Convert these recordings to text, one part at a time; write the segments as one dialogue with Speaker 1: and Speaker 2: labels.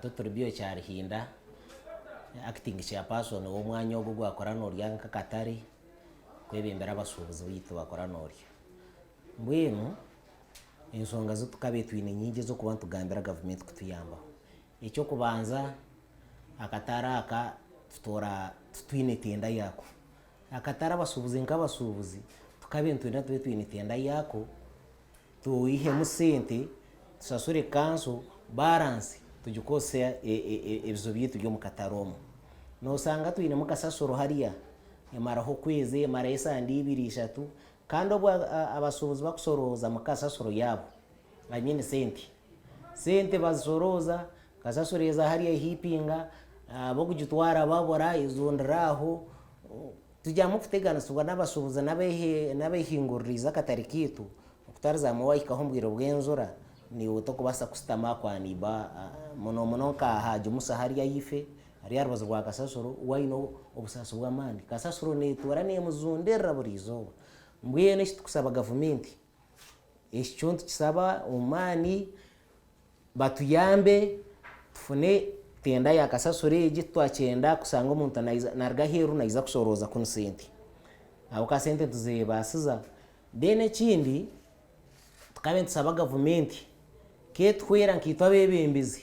Speaker 1: Kato Turibio Kyarihinda, Acting Chairperson w'omwanya ogu ogwa Kora Noorya nk'akatare kwebembera abashuubuzi baitu ba Kora Noorya. Mbwenu enshonga zi tukabaire twine nyingi ez'okuba nitugambira gavumenti kutuyambaho. Eky'okubanza akatare aka tutoora titwine tenda yaako. Akatare abashuubuzi nk'abashuubuzi tukabaire nitwenda tube twine tenda yaako Twihemu sente tushashure kanso balance tugikozese ebizibu byaitu by'omu katare omu. Nosanga twinemu kasasiro hariya emaraho okwezi, emaraho esande ibiri ishatu kandi obu abashuubuzi bakushoroozamu kasasiro yaabo, I mean sente, sente bazishorooza kasasiro eza hariya ehiipinga ab'okugitwara babura ezundira aho. Tugyamu kuteganisibwa n'abashuubuzi n'abehinguririize akatare kaitu okutarizamu wahikaho omu bwire bw'enjura naiwe tokubaasa kushutama aha kwa neiba muno muno nka Haji Musa hariya ahaifo ari aha rubaju rwa kasasiro we aine obusaasi bw'amaani. Kasasiro netuura nemuzundirira buri izooba. Mbwenu eki tukusaba gavumenti ekyo nitukisaba omu maani Batuyambe tufune tenda ya kasasiro egi titwakyenda kushanga omuntu naruga aheeru naija kushorooza kunu sente ahabw'okuba sente nituzebaasiza. Then ekindi tukabe nitusaba gavumenti ketuhwera nkaitwe abeebembezi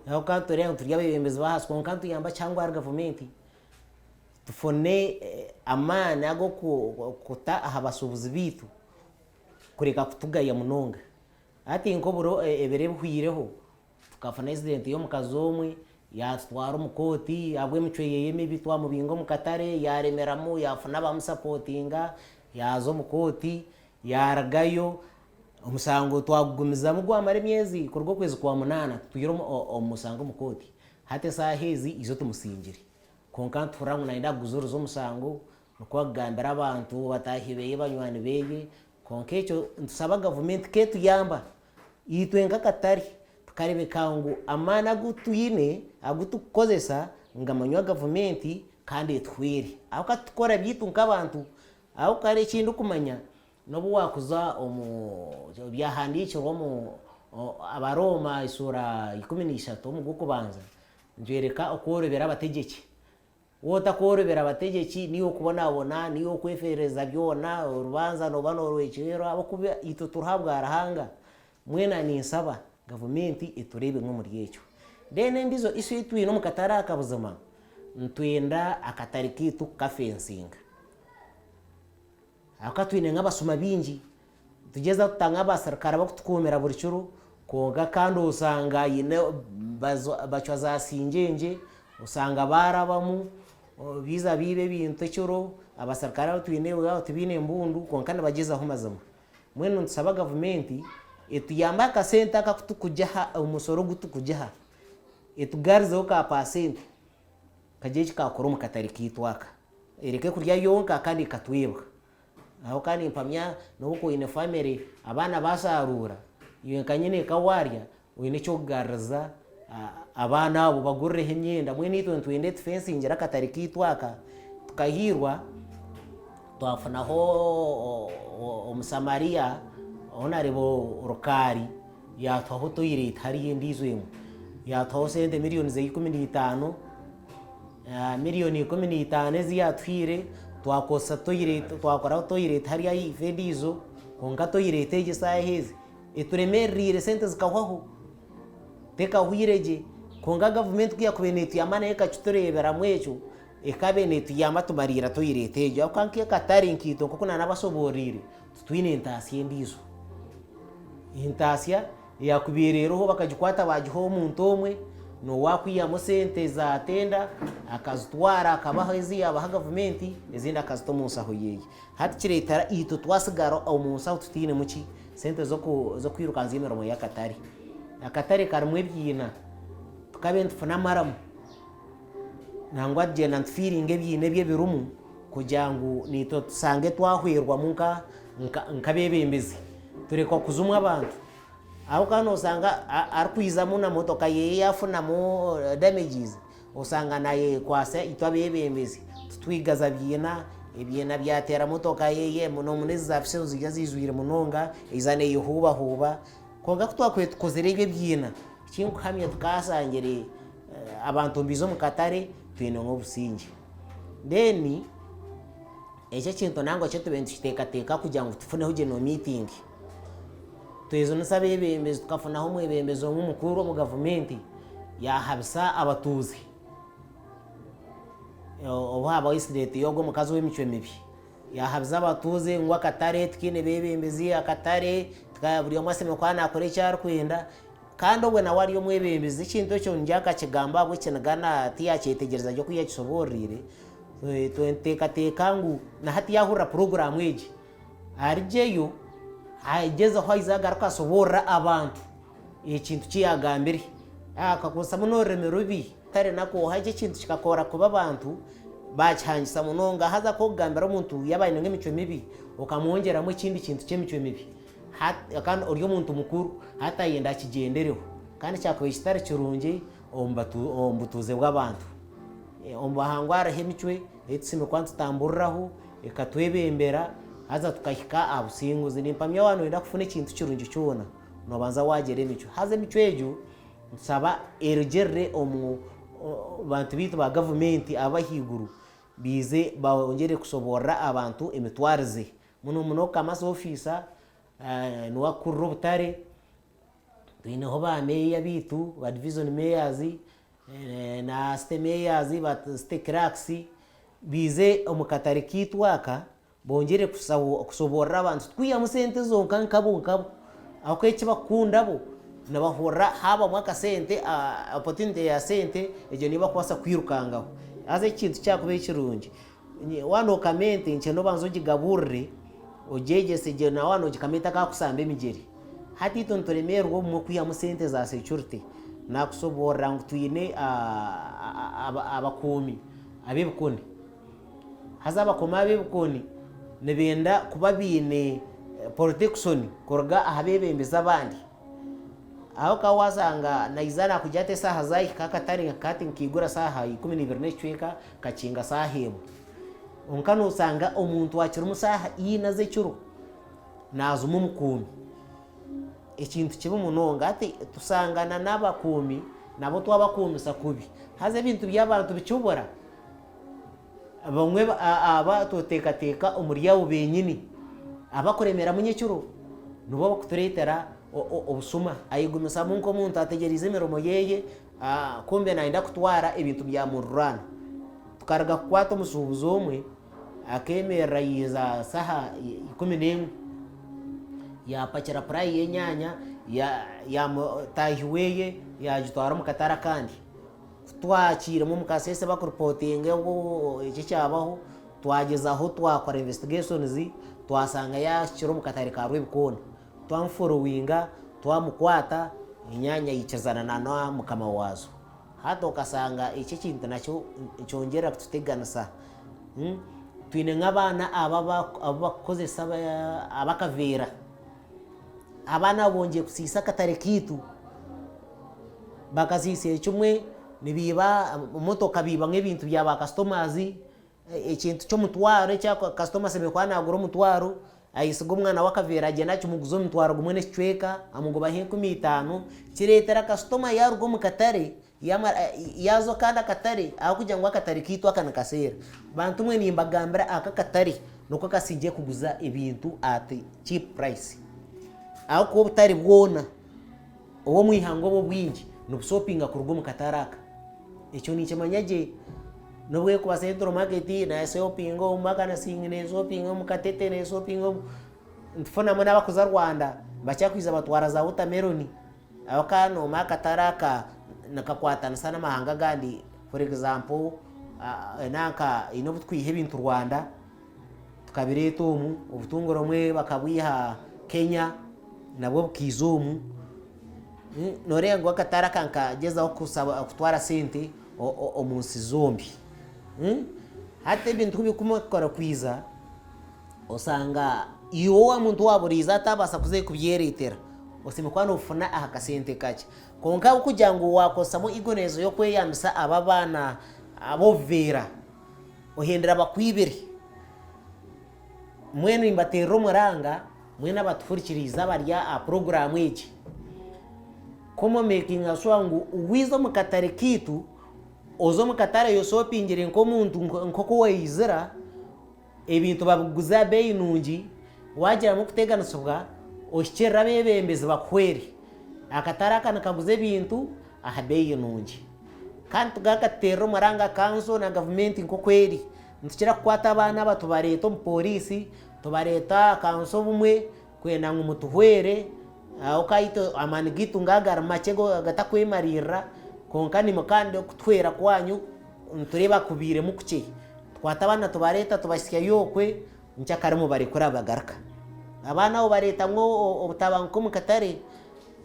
Speaker 1: ahabw'okuba nitureeba ngu turi abeebembezi b'ahansi kwonka nituyamba kihango ahari gavumenti tufune amaani ag'okuta aha bashuubuzi baitu kureka kutugaya munonga. Hati nk'oburo ebiro ebihweireho, tukafuna incident y'omukazi omwe yaatutwara omu kooti ahabw'emicwe ye mibi twamubinga omu katare yaaremeramu yaafuna abamusapotinga yaaza omu kooti yaarugayo omushango twagugumizamu gwamara emyezi kuruga okwezi kwa munaana tutwire omushango omu kooti hati eshaaha ezi ijo tumusingire kwonka nituhurira ngu nayenda kugujuriza omushango nikwo akugambira abantu bataahi beye banywani beye Kwonka ekyo nitusaba gavumenti k'etuyamba itwe nk'akatare tukareebeka ngu amaani agu twine agu turikukozesa nigamanywa gavumenti kandi etuhwere. Ahabw'okuba titukukora byaitu nk'abantu ahabw'okuba hariho eki ndikumanya n'obu waakuza omu byahandiikirwe omu Abarooma eshuura 13 omu gw'okubanza nibyoreka okworobera abategyeki. Waaba otakworobera abategyeki, niiwe okubonabona, niiwe okwefeerereza byona, orubanja nooba noorwecwerwa ahabw'okuba itwe turi ahabwa Ruhanga. Mbwenu ninsaba gavumenti etureebemu omuri ekyo. Then endiijo issue ei twine omu katare aka buzima, nitwenda akatare kaitu kukafensinga. Ahabw'okuba twine nk'abashuma baingi, nitugyezaho tutanga abasirikare b'okutukuumira buri kiro, kwonka kandi osanga haine bacwa za singyengye, osanga baarabamu baija baiba ebintu ekiro, abasirikare abu twine waaba tibaine mbundu kwonka nibagyezaho mazima. Mbwenu nitusaba gavumenti etuyambe aha kasente aka aku turikugiha, omushoro ogu turikugiha, etugarizeho ka paasenti kagire eki kaakora omu katare kaitu aka. Ereke kurya yonka kandi ekatwebwa. Ahabw'okuba nimpamya n'obu okuba oine famire abaana baasharuura, iwe nka nyineeka waarya oine eky'okugaruriza abaana abo obagurireho emyenda. Mbwenu itwe nitwenda etufensingire akatare kaitu aka tukahiirwa twafunaho omusamariya Honarebo Rukaari yaatuhaho toyireti hariya endiijo emwe, yaatuhaho sente miriyoni za 15. Miriyoni 15 ezi yaatuhaire twakozesa toyireti twakoraho toyireti hariya ahaifo endiijo kwonka toyireti egi eshaaha ezi eturemerereire sente zikahwaho tekahwire gye kwonka gavumenti ku yaakubaire neetuyamba nayo ekakitureeberamu ekyo ekabaire neetuyamba tumariira toyireti egyo ahabw'okuba nk'akatare nkaitwe nk'oku naanabashoboororeire titwine entaasya endiijo. Entaasya Eyakubaire eriho bakagikwata baagiha omuntu omwe, n'ou akwihamu sente za tenda akazitwara akabaha ezi yaabaha gavumenti ezindi akazita omu nshaho yeeye. Hati kireetera itwe twasigara omu nshaho tutainemu ki? Sente z'okwirukanzya emirimo y'akatare. Akatare karimu ebiina, tukabaire nitufuna amaramu nangwa tugyenda nitufiiringa ebiina ebi ebirimu kugira ngu naitwe tushange twahwerwamu nk'abeebembezi tureka kujumwa abantu. Ahabw'okuba noosanga arikwizamu na motoka ye yaafunamu damages, osanga naayekwatsa itwe abeebembezi titwigaza biina, ebiina byateera motoka ye, munomuno ezi za piki niziija ziijwire munonga, eija neeyehuubahuuba. Kwonka ku twakubaire tukozire ebyo ebiina. Ekinkuhamya tukashangire abantu nibaija omu katare twine nk'obusingye. Then eki ekintu nangwa kyo tubaire nitukiteekateeka kugira ngu tufuneho general meeting. Twejunisa abeebembezi tukafunaho omwebembezi omwe omukuru omu gavumenti yaahabisa abatuuzi. Obu haabaho incident y'ogwo omukazi ow'emicwe mibi. Yaahabiza abatuuze ngu akatare tikaine beebembezi, akatare buri omwe ashemereire kuba naakora eki arikwenda. Kandi obwo nawe ari omwebembezi, ekintu ekyo ningira akakigamba ahabw'ekiniga na tiyakyetegyereza gye oku yakisoboororire. Nituteekateeka ngu na hati yaahurira puroguraamu egi, arugyeyo agyezeho aije agaruke ashoboorore abantu ekintu ki yaagambire. Akakozesa muno orurimi rubi tari nakooha eki ekintu kikakora kubi abantu baakihangisa munonga. Haza ku okugambira omuntu yaaba aine nk'emicwe mibi, okamwongyeramu ekindi kintu ky'emicwe mibi, kandi ori omuntu mukuru hati ayenda akigyendereho. Kandi kyakubaire kitari kirungi omu butuuze bw'abantu. Omu buhangwa hariho emicwe ei tusiimire kuba nitutamburiraho ekatwebembera haza tukahika aha businguzi. Nimpamya waaba nooyenda kufuna ekintu kirungi kyona, noobanza waagyera emicwe. Haza emicwe egyo nitushaba erugiirire omu bantu baitu ba gavumenti ab'ahaiguru baije bongyere kushoboorora abantu emitwarize. Muno muno Kamasa ofiisa niwe arikukurira obutare, twineho ba meeya baitu ba divizoni meeyazi na site meeyazi, ba site kilaakisi baije omu katare kaitu aka bongyere kushoboorora abantu. Tikwihamu sente zonka nkabo nkabo ahabw'okuba eki barikukunda bo nibahurira haabamu akasente, opportunity ya sente egyo niyo barikubaasa kwirukangaho. Haza ekintu kyakubaire kirungi Waaba nookama ente nkyenda obanze ogigaburire, ogyegyese gye na waaba noogikama etakakusamba emigyere. Hati itwe nituremererwa obumwe kwihamu sente za security. Naakushoboorora ngu twine abakuumi ab'ebikoni. Haza abakuumi ab'ebikoni nibenda kuba baine protection kuruga aha beebembezi abandi. Aho ka waashanga naija naakugira ati eshaaha zaahika akatare hati nikaigura shaaha 12 n'ekicweka kakinga shaaha emwe. Kwonka nooshanga omuntu akirimu shaaha ina z'ekiro naajuma omukuumi. Ekintu kibi munonga. Hati tushangana n'abakuumi nabo twabakuumisa kubi. Haza ebintu by'abantu bikibura, bamwe aba twoteekateeka omuri abo benyini abakuremeramu nyekiro nibo bakutureetera obushuma. Ayegumisamu nk'omuntu ategyereize emirimo yeye Kumbe nayenda kutwara ebintu bya mururana. Tukaruga kukwata omushubuzi omwe akemerera yaija saha 11 yapakira purayi y'enyanya ya mutaahi weye yagitwara omu katare akandi. Kutwakiiremu omu kasese bakuripotinga eki ekyabaho, twagyezaho twakora investigations twashanga yahikire omu katare ka Rwebikoona. Twamuforowinga, twamukwata, enyaanya yaikirizana na na mukama waazo. Hati okasanga eki ekintu nakyo nikyongyera kututeganisa. Twine nk'abaana aba abu bakukozesa ab'akaveera. Abaana abo bongyeire kusiisa akatare kaitu. Bakasiisire kimwe nibiiba motoka biibamu ebintu bya ba customers. Ekintu ky'omutwaro eki kasitoma ashemereire kuba naagura omutwaro, ayesiga omwana w'akaveera agyenda akimuguza omutwaro gumwe n'ekicweka, amugobaho 5000, kireetera kasitoma yaaruga omu katare yaaza akandi akatare ahabw'okugira ngu akatare kaitu aka nikaseera. Bantu mwe nimbagambira aka akatare niko kasingire kuguza ebintu at cheap price ahabw'okuba obutare bwona obw'omu ihanga obu obwingi nibushopinga kuruga omu katare aka. Ekyo ninkimanya gye. N'obu erikuba Central Market neshopinga omu, Makanasingi neshopinga omu, Katete neshopinga omu. Nitufunamu n'abakuza Rwanda nibakira kwija batwara za watermelon ahabw'okuba noomanya akatare aka nikakwatanisa n'amahanga agandi for example nanka haine obu turikwiha ebintu Rwanda tukabireeta omu, obutungura obumwe bakabwiha Kenya nabwo bukaija omu. Nooreeba ngu akatare aka nikagyezaho kutwara sente omu nsi zombi. Hati ebintu ku birikumara kwija, osanga iwe wa muntu owa buriijo ataabaasa kuza kubyereetera, osemeriire kuba noofuna aha kasente kakye. Kwonka ahabw'okugira ngu waakozesamu ignorance y'okweyambisa abo abaana ab'obuveera, ohendera bakwibire. Mbwenu nimbateerera omuranga mwena abatuhurikiriize abari aha puroguraamu egi. Ku omekinga shuwa ngu waiza omu katare kaitu, oze omu katare oshopingire nk'omuntu nk'oku waizira, ebintu babiguze aha beeyi nungi, waagiramu okuteganisibwa ohikirire abeebembezi bakuhwere. Akatare aka nikaguza ebintu aha beeyi nungi. Kandi tugaruka tuteerera omuranga kanso na gavumenti nk'oku eri. Nitukira kukwata abaana aba tubareeta omu pooriisi, tubareeta aha kanso obumwe kwenda ngu mutuhwere ahabw'okuba itwe amaani gaitu ngaya gari makye gatakwemariirira kwonka naimwe kandi okutuhwera kwanyu nitureeba kubairemu kukye. Tukwata abaana tubareeta tubahitsyayo okwe nkyakare mubarekura bagaruka. Abaana abo bareetamu obutabanguko omu katare,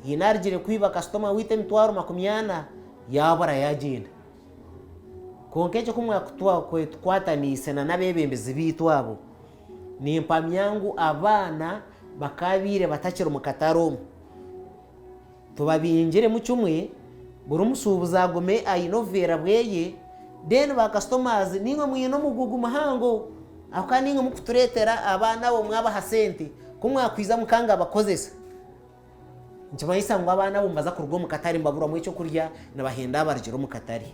Speaker 1: haine arugire kwiba kasitoma waitu emitwaro 40 yaabura yaagyenda. Kwonka ekyo ku mwakutukwataniise na n'abeebembezi baitu abo, Nimpamya ngu abaana bakaabaire batakiri mu katare omu. Tubabingiremu kimwe, buri mushuubuzi agume aine obuveera bweye, then ba customers naimwe mwine omugugu muhango ahabw'okuba naimwe mukutureetera abaana abo mwabaha sente, ku mwakwiza mukanga bakozesa, nikimanyisa ngu abaana abo nibaza kuruga omu katare nibaburwamu ekyokurya nibahenda abarugire omu katare.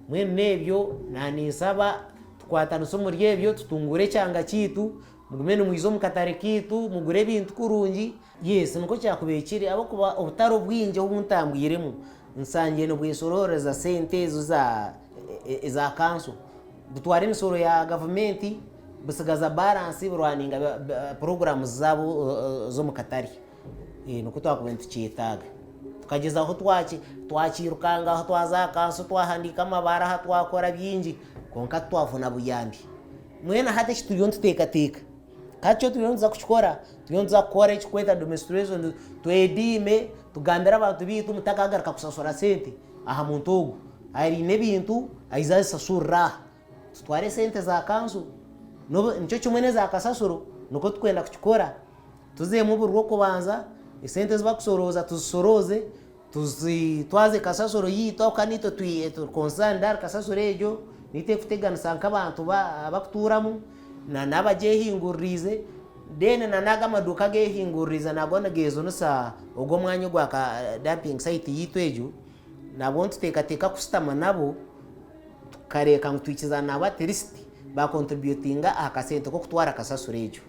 Speaker 1: Mbwenu n'ebyo naaninsaba tukwatanise omuri ebyo tutunguure ekyanga kyaitu, mugume nimwija omu katare kaitu mugure ebintu kurungi. Yes nikwo kyakubaire kiri ahabw'okuba obutare obwingi obu ntambwiremu nshangire nibweshorooreza sente ezo eza kanso. Butwara emisoro ya gavumenti butsigaza baransi burwaninga puroguraamu zaabo z'omu katare. Nikwo twakubaire nitukyetaaga. Tukagyezaho twakiirukangaho twaza aha kanso twahandiika amabaruha twakora bingi kwonka titwafuna buyambi. Mbwenu hati eki turiyo nituteekateeka, hati eki turiyo nituza kukikora, turiyo nituza kukora ekirikwetwa demonstration twediime tugambire abantu baitu mutakagaruka kushashura sente aha muntu ogu, aine ebintu aije azishasurire aha. Tutware esente za kanso nikyo kimwe n'eza kasasiro nikwo turikwenda kukikora. Tuzemu buri rwokubanza, esente ezi bakushorooza tuzishorooze, tuzitwaze kasasiro yaitu ahabw'okuba naitwe turi concerned ahari kasasiro egyo, naitwe erikuteganisa nk'abantu abarikutuuramu na n'abagyehinguririize, then na n'ago amaduuka agehinguririize nago nigejunisa ogwo omwanya ogwa ka dumping site yaitu egyo, nabwo nituteekateeka kushutama nabo tukareeka ngu twikizana nabo at least ba contributinga aha kasente k'okutwara kasasiro egyo.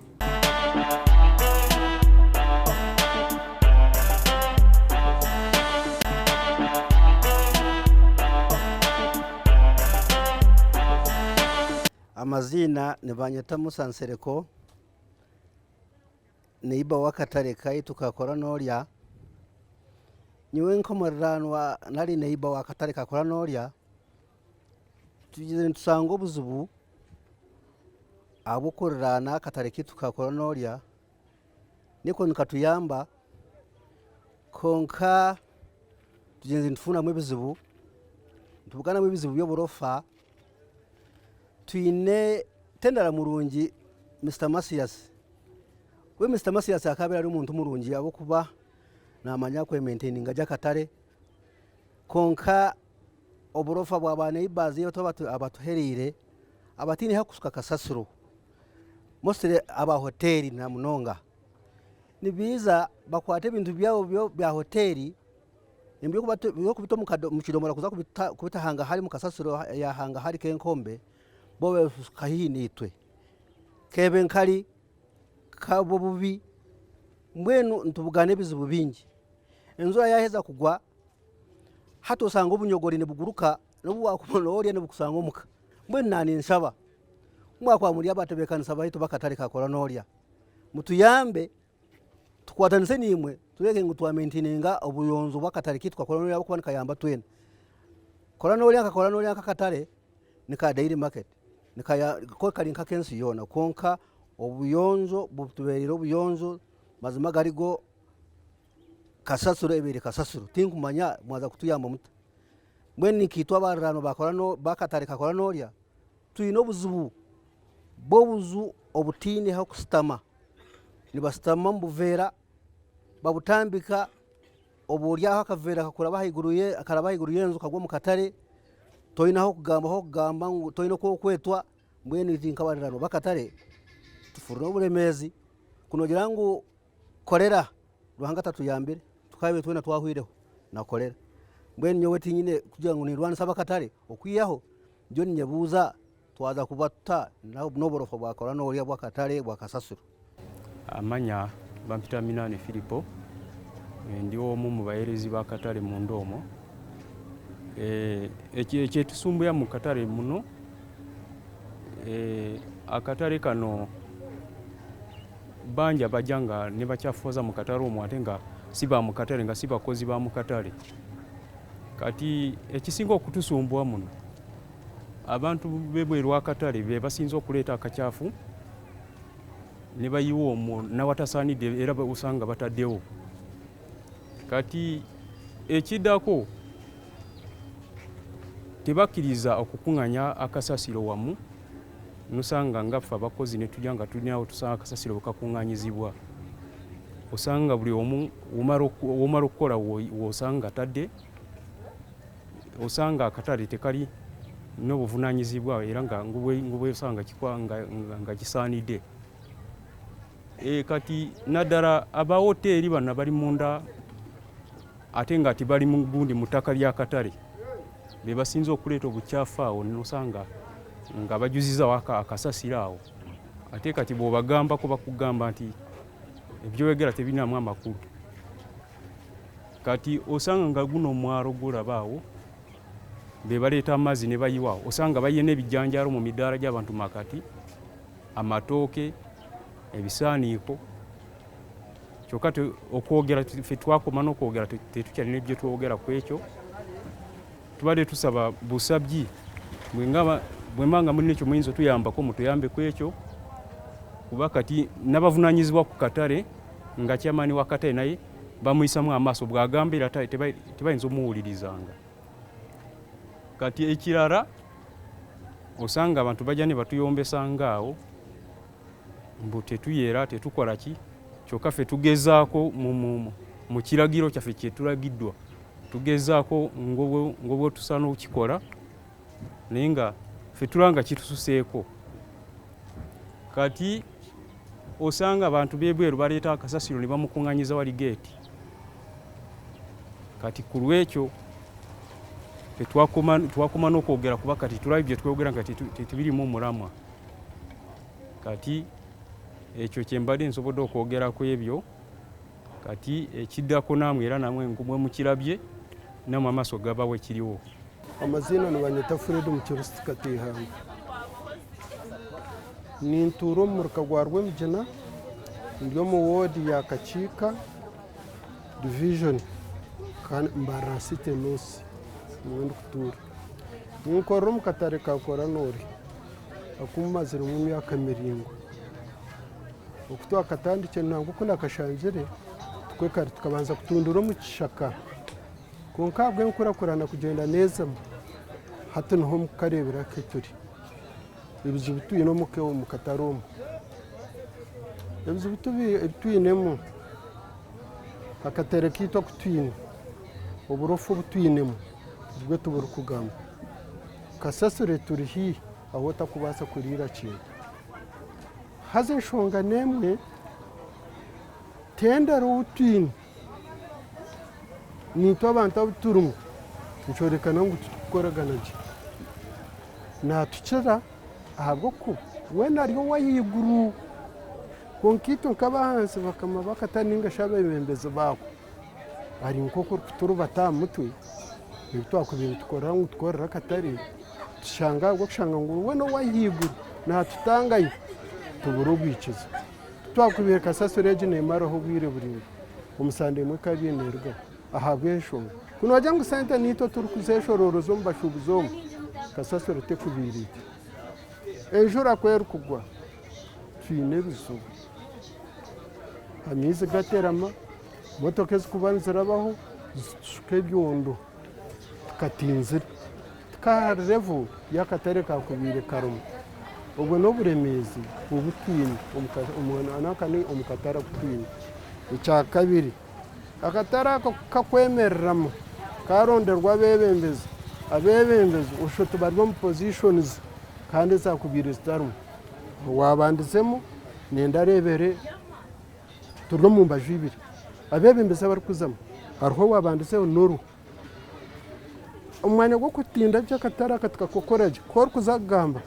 Speaker 2: Amaziina nibanyeta Musa Nsereko, neiba w'akatare kaitu ka Kora Norya. Nyowe nk'omuriraanwa nari neiba w'akatare ka Kora Norya, Twizire nitushanga obuzibu ahabw'okuriraana akatare kaitu ka Koronorya nikwo nikatuyamba kwonka tugyenzire nitufunamu ebizibu, nitubuganamu ebizibu by'oburofa, twine tendara murungi Mister Mathias, we Mister Mathias akaba ari omuntu murungi ahabw'okuba naamanya kwementaininga gye akatare kwonka Oburofa bwa ba neighbours itwe abatuhereire abataine ahakushuka kasasiro mostly aba hoteeri na munonga nibaija bakwata ebintu byabo bya hoteeri eby'okubita omu kidomora kuza kubita hangahari omu kasasiro ya hangahari nk'enkombe bo babishuka haihi naitwe keebe nkari kaba obubi mbwenu nitubugana ebizibu bingi enjura yaaheza kugwa Hati osanga obunyogori nibuguruka nobu wakuba norya nibukusanga omuka. Mbwenu naanye ninshaba ku mwakuba muri abatebeekanisa baitu b'akatare ka kora norya, mutuyambe tukwatanise naimwe tureebe ngu twa maintaininga obuyonjo bw'akatare kaitu ka kora norya ahabw'okuba nikayamba twena. Kora norya nka kora norya nk'akatare ni ka daily market ko kari nk'ak'ensi yoona kwonka obuyonjo butubereire obuyonjo mazima agarigo Kasasiro ebaire kasasiro tinkumanya mwaza kutuyamba muta. Mbwenu nkaitwe abariraanwa b'akatare ka Kora Norya twine obuzibu bw'obuju obutaine h'okushutama. Nibashutama omu buveera babutambika oba ori aho akaveera kakuraba ahaiguru y'enju kagwa omu katare toine ah'okugamba ah'okugamba ngu toine oku orikwetwa mbwenu itwe nk'abariraanwa b'akatare tufurire oburemeezi ku noogira ngu Korera Ruhanga atatuyambire. Tukaabaire twena twahwireho na korera. Mbwenu nyowe tinyine kugira ngu nindwanisa ab'akatare okwihaho ndiyo ninyebuuza twaza kuba tuta n'oburofa bwa koranori bw'akatare bwa kasasiro.
Speaker 3: Amanya bampita Minani Filipo, ndi omu mu baherezi b'akatare munda omwo. Ekyetusumbuya mu katare muno, akatare kano bangi abaja nga nibakyafuwaza mu katare omwo ate nga si ba mu katare, nga si bakozi ba mu katare. Kati ekisinga okutusumbuwa muno, abantu b'ebweru w'akatare be basinze okuleeta akakyafu nibayiwa omwo n'awatasaanidde era osanga bataddewo. Kati ekiddako tebakkiriza okukung'anya akasasiro wamu nosanga nga ffe abakozi netujja nga tulina wetusanga akasasiro wekakung'anyizibwa osanga buli omu womala okukola wosanga atadde osanga akatale tekali n'obuvunanyizibwa era nga ngubwesanga nga kisaanidde. E, kati naddala aba woteeri bano abali munda ate nga tibali mu gundi mu ttaka lya katale be basinze okuleeta obukyafu awo nosanga nga bajuzizawo akasasiro awo ate kati bw'obagambako bakugamba nti ebyoyogera tebirinamu amakulu kati osanga nga guno omwalo gwolaba awo be baleeta amazzi ne bayiwa osanga bayiye n'ebijanjaalo mu midaala gy'abantu makati amatooke ebisaaniiko kyokka okwogera ffe twakoma n'okwogera tetukyalina bye twogera ku ekyo tubadde tusaba busabyi bwemba nga mulina ekyo muyinza otuyambako mutuyambe ku ekyo kuba kati n'abavunaanyizibwa ku katale nga kyamaani wa katale naye bamuyisamu amaaso bw'agamba era tebayinza omuwulirizanga kati ekirala osanga abantu bajja ne batuyombesanga awo mbu tetuyera tetukola ki kyokka ffe tugezaako mu kiragiro kyaffe kyetulagiddwa tugezaako ngobwetusaana okukikola naye nga ffe tulaba nga kitususeeko kati osanga abantu bebweru baleeta akasasiro ne bamukuŋŋanyiza wali geeti kati ku lwekyo twakoma n'okwogera kuba kati tulabye bye twogera nga tetubirimu omulamwa kati ekyo kyembadde nsobodde okwogera ku ebyo kati ekiddako namwe era namwe mwe mukirabye namwe amaaso gabawo ekiriwo.
Speaker 4: Amaziina nibanyeta Fred Mukirisiti Kateihanga. Nintuura omu muruka gwa Rwemigina, ndi omu woodi ya Kakiika divijoni kandi Mbarara City North nimwo ndikutuura. Ninkorera omu katare ka Koranori aku maziremu emyaka miraingwa. Oku twakatandikire nangwa oku nakashangire tukwe kare tukabanza kutundura omu kishaka kwonka ahabw'enkurakurana kugyenda neezamu hati niho omukukareebera aku turi. Ebizibu twine omuka omu katare omu, ebizibu ebi twinemu akatare kaitu aku twine, oburofa obu twinemu nibwo tiburikugamba. Kasasiro eturi haihi ahu otakubaasa kuriira kintu. Haza enshonga n'emwe, tendera ou twine, naitwe abantu abu turimu nikyorekana ngu titukukoragana gye. Naatukira ahabw'okuba weena ari ow'ahaiguru, kwonka itwe nk'ab'ahansi bakama b'akatare nainga shi abeebembezi baako, ari nk'oku orikuturubata aha mutwe, ebi twakubaire nitukora ngu tukorere akatare, tushanga ahabw'okushanga ngu we n'ow'ahaiguru naatutangayo, tubura obwikiza. Titwakubaire kasasiro egi neemaraho obwire buraingwa, omu sande emwe ekaba neerugaho ahabw'enshonga ku noogira ngu sente niitwe turikuzeshorooroza omu bashuubuzi omu, kasasiro tekubaire etyo. Enjura ku erikugwa twine ebizibu, amaizi gaterama, motoka ezirikuba nizirabaho zitushuka ebyondo tukatinzire. Tukaha level y'akatare kakubaire karimu. Obwo n'oburemeezi obu twine omu katare aku twine. Ekyakabiri, akatare ako kukakwemereramu karonderwa abeebembezi, abeebembezi oshusha oti bari omu positions kandi ezakubaire zitarimu. Owaabandizemu nenda areebere turi omu mbaju ibiri, abeebembezi abarikuzamu. Hariho owaabandizeho n'oruho. Omu mwanya gw'okutinda gye akatare aka tukakokora gye, ku orikuza kugamba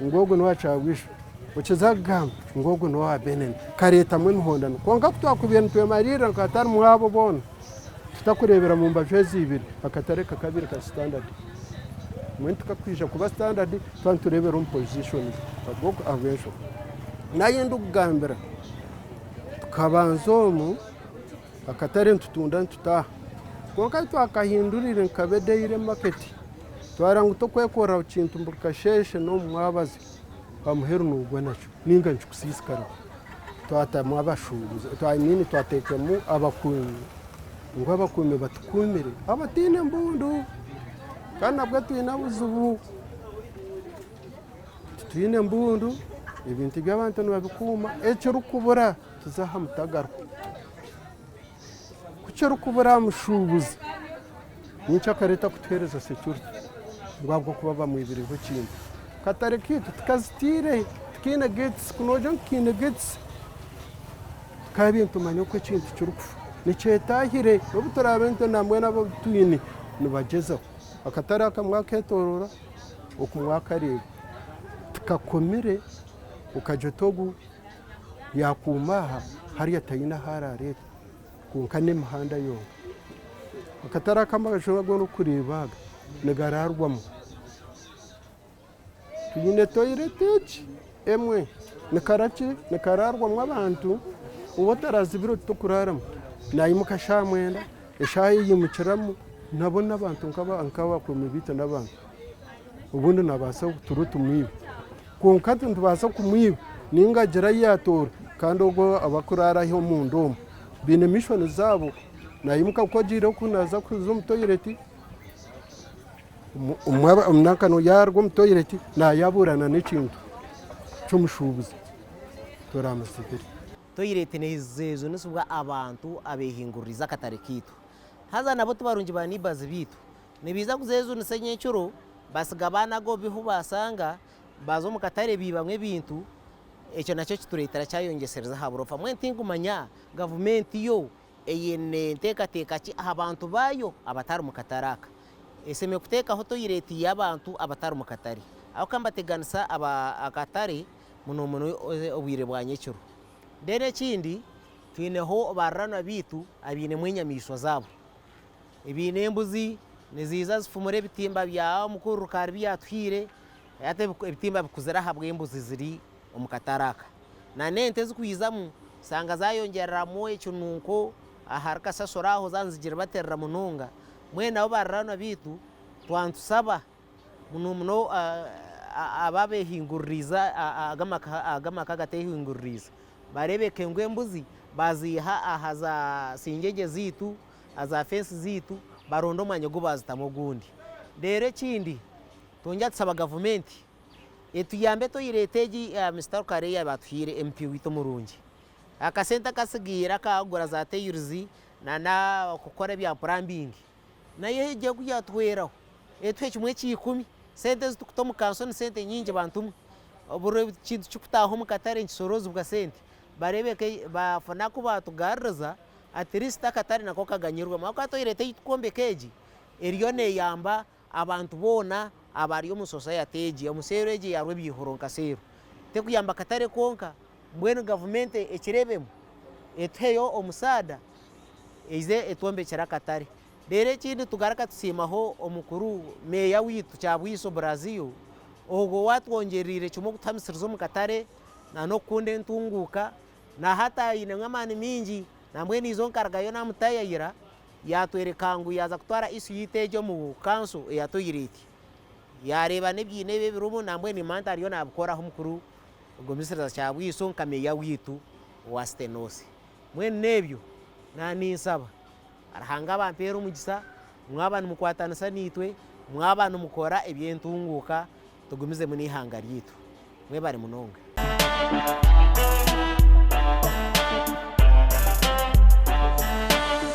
Speaker 4: ngu ogu n'owa Kyabwisho, okiza kugamba ngu ogu n'owa Benene, kareetamu emihondano. Kwonka ku twakubaire nitwemariirira nka hatarimu abo boona, tutakureebera mu mbaju ezi ibiri, akatare kakabaire kari sitandadi. Mbwenu tikakwija kuba sitandadi twaba nitureebera omu pozishoni ahabw'enshonga. Naanye ndikugambira, tukabanza omu. Akatare nitutunda nitutaaha kwonka twakahindurire nkaba edaily market twareeba ngu tokwekoreraho kintu buri kasheeshe n'omu mwabazyo aha muheru nogwa nakyo ninga nikikusiisikarira. Twatamu abashuubuzi I mean twateekamu abakuumi ngu abakuumi batukuumire abataine mbundu kandi nabwo twine obuzibu titwine mbundu ebintu by'abantu nibabikuuma ekirikubura tuze aha mutagarwa. Ku kirikubura aha mushuubuzi, nyenkyakare takutuheereza security ngu ahabw'okuba bamwibireho ekintu. Akatare kaitu tikazitiire, tikaine gates, ku noogira ngu kaine gates, tukaabaire nitumanya oku ekintu kirikufa. Nikyetaahire n'obu turaabe nitwe nambwenu abu twine nibagyezaho. Akatare aka mwaketooroora, oku mwakareeba. Tikakomire okagira oti ogu Yaakuuma aha hariya taine ahu araareete kwonka n'emihanda yonka. Akatare aka amaju agu orikureeba aga nigaraarwamu. Twine toyireti egi emwe nikaraki nikaraarwamu abantu ou otarazibire oti tokuraaramu naimuka shaaha mwenda eshaaha ei yaimukiramu nabo n'abantu nk'abakuumi baitu n'abantu obundi nabaasa turiyo tumwibe. Kwonka nitubaasa kumwiba nainga agire ahu yaatoora kandi ogwo abakuraara ahi omunda omwo baine mishoni zaabo. Naimuka ku agiire oku naaza kuza omu toyireti, yaaruga omu toyireti naayabuurana n'ekintu ky'omushuubuzi toraamuzibire.
Speaker 1: Toyireti nizeejunisibwa abantu abeehinguririize akatare kaitu. Haza nabo ti barungi ba neighbours baitu. Nibaija kuzeejunisa enyekiro, batsiga baanaga obubi ahu baashanga, baaza omu katare baibamu ebintu, ekyo nakyo kitureetera kyayongyesereza aha burofa. Mbwenu tinkumanya gavumenti yo eine nteekateeka ki aha bantu baayo abatari mu katare aka. Eshemereire kuteekaho toyireti y'abantu abatari mu katare ahabw'okuba nibateganisa akatare muno muno obwire bwa nyekiro. Then ekindi twineho baariranwa baitu abainemu enyamaishwa zaabo. Ebiine embuzi niziiza zifumura ebitimba bya omukuru Rukaari bi yaatuhaire, hati ebitimba bikuzire ahabw'embuzi ziri omu katare aka. Na n'ente ezikwizamu oshanga zaayongyereramu ekinunko ahari kasasiro aho zaaba nizigiribatirira munonga. Mbwenu nabo baariranwa baitu twantusaba muno muno abo abehinguririize aga amaka agateehinguririize bareebeke ngu embuzi baaziiha aha za singyengye zaitu, aha za fensi zaitu baronde omwanya ogu baazitamu ogundi. Reero ekindi twongyera tusaba gavumenti etuyambe toyireti egi eya Mister Rukara ei baatuhaire MP waitu omurungi. Akasente akasigaire akakugura za teyirizi na okukora ebya purambingi nayo egye ku yatuhweraho etuhe kimwe kya ikumi. Sente ezi turikuta omu kanso ni sente nyingi bantu mwe. Buri kintu kirikutaaha omu katare nikishoroozibwa sente. Bareebeke baafuna ku baatugaruriza At least akatare nako kaganyirwemu ahabw'okuba toilet ei turikwombeka egi eriyo neyamba abantu boona abari omu society egi omu seero egi eya Rwebiihuro nka seero. Tekuyamba katare konka mbwenu gavumenti ekireebemu etuheyo omusaada eize etwombekyere akatare. Reero ekindi tugaruka tusiimaho omukuru meeya waitu Kyabwiso Brazio ogwo owatwongyereire kimwe okutuhamisiriza omu katare na n'okukunda entunguuka. Na hati ainemu amaani maingi. Nambwenu eizo nkarugayo namutayayira yatwereka ngu yaza kutwara issue yaitu egyo omu kanso eya toilet. Yareeba n'ebiina ebi ebirimu nambwenu nimanya nti ariyo nabikoraho mukuru Gumisiriza Kyabwiso nka meeya waitu owa City North. Mbwenu n'ebyo naninsaba Ruhanga abampeere omugisa mwaba nimukwatanisa naitwe, mwaba nimukora eby'entunguuka tugumizemu n'eihanga ryaitu. Mwebare munonga.